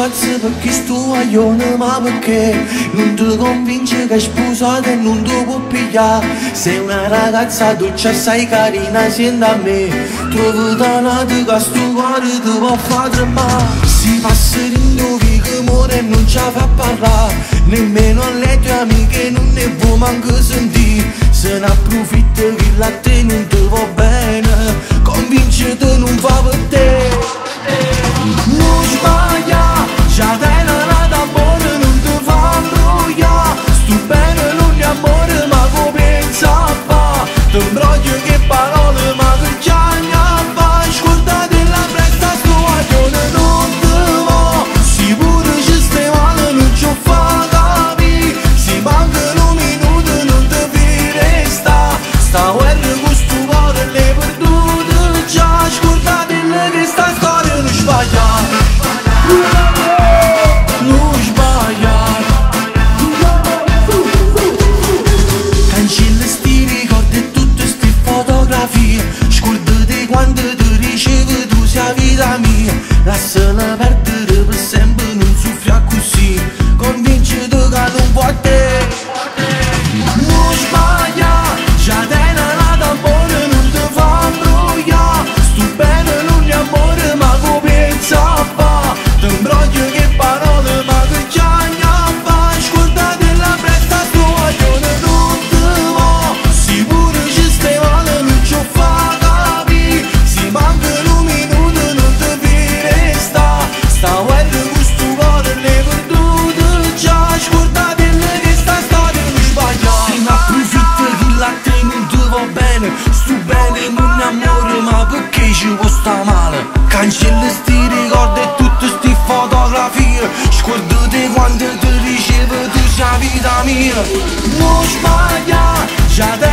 pazza perché sto guaglione, ma perché non ti convince che è sposata e non ti può pigliare? Sei una ragazza dolce, assai carina, senti a me. Trovo da nato che sto cuore ti può far tremare. Si passa in dove che muore e non ci fa parlare, nemmeno alle tue amiche non ne vuoi manco sentire. Se ne approfitta che la te non ti va bene, convinciti non fa per te. Non sbaglia, già te la nata buona non ti fa imbrogliare. Sto bene non è amore ma come pensa fa? Ti imbroglio che parole ma che già ne fa? Scordate la presta sto guaglione non ti va. Se pure ci stai male non ci fa capire. Se mancano un minuto non ti vede sta. Sta guerra con sto cuore l'hai perduta già. Scordate che sta storia non sbaglia. Non sbagliare. Cancella sti ricordi e tutte ste fotografie. Scordate quando ti dicevo tu sei la vita mia. Lasciala perdere per sempre, non soffri così. Convinciti che non può te. Non sbaglia, già te la nata buona non ti fa imbrogliare. Sto bene non è amore ma come pensa fa? Ti imbroglio che parole ma che già ne fa? Scordate la presta sto guaglione non ti va. Se pure ci stai male non ci fa capire. Se mancano un minuto non ti vede sta. Sta guerra con sto cuore l'hai perduta già. Scordate che sta storia non sbaglia. Se ne approfitta che la te non ti va bene. Sto bene non è amore ma perché ci può sta male? Cancella sti ricordi e tutte sti fotografie. Scordate quando ti dicevo tu sei la vita mia. Non sbaglia, già te